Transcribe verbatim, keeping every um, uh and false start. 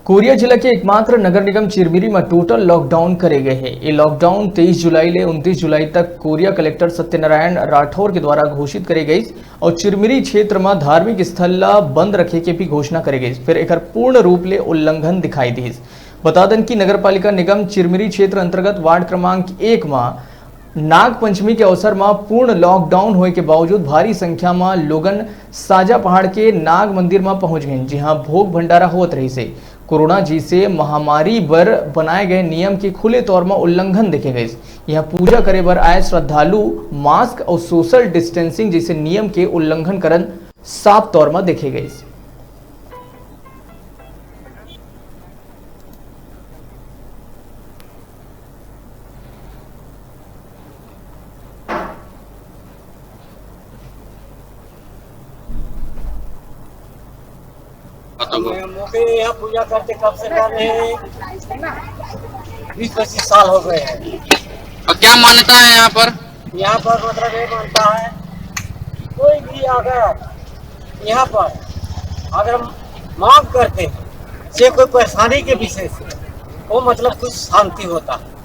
कोरिया जिला के एकमात्र नगर निगम चिरमिरी म टोटल लॉकडाउन करे गए हे। ये लॉकडाउन तेईस जुलाई ले उनतीस जुलाई तक कोरिया कलेक्टर सत्यनारायण राठौर के द्वारा घोषित करे गइस और चिरमिरी क्षेत्र म धार्मिक स्थल ला बंद रखे के भी घोषणा करे गइस, फिर एकर पूर्ण रूप ले उल्लंघन दिखाई दिस। बता दन कि नगर पालिका निगम चिरमिरी क्षेत्र अंतर्गत वार्ड क्रमांक एक म नाग पंचमी के अवसर म पूर्ण लॉकडाउन होए के बावजूद भारी संख्या म लोगन साजा पहाड़ के नाग मंदिर म पहुंच गइन, जिहां भोग भंडारा होवत रहिस हे। कोरोना जैसे महामारी बर बनाए गए नियम के खुले तौर म उल्लंघन देखे गइस। यहां पूजा करे बर आए श्रद्धालु मास्क और सोशल डिस्टेंसिंग जैसे नियम के उल्लंघन करन साफ तौर म देखे गइस। खत्म हो। मैं मुझे यहाँ पूजा करते कब से कर रहे हैं, बीस पच्चीस साल हो गए हैं। और क्या मान्यता है यहाँ पर? यहाँ पर मतलब ये मानता है कि कोई भी अगर यहाँ पर अगर मांग करते हैं, से कोई परेशानी के विषय से, वो मतलब कुछ शांति होता है।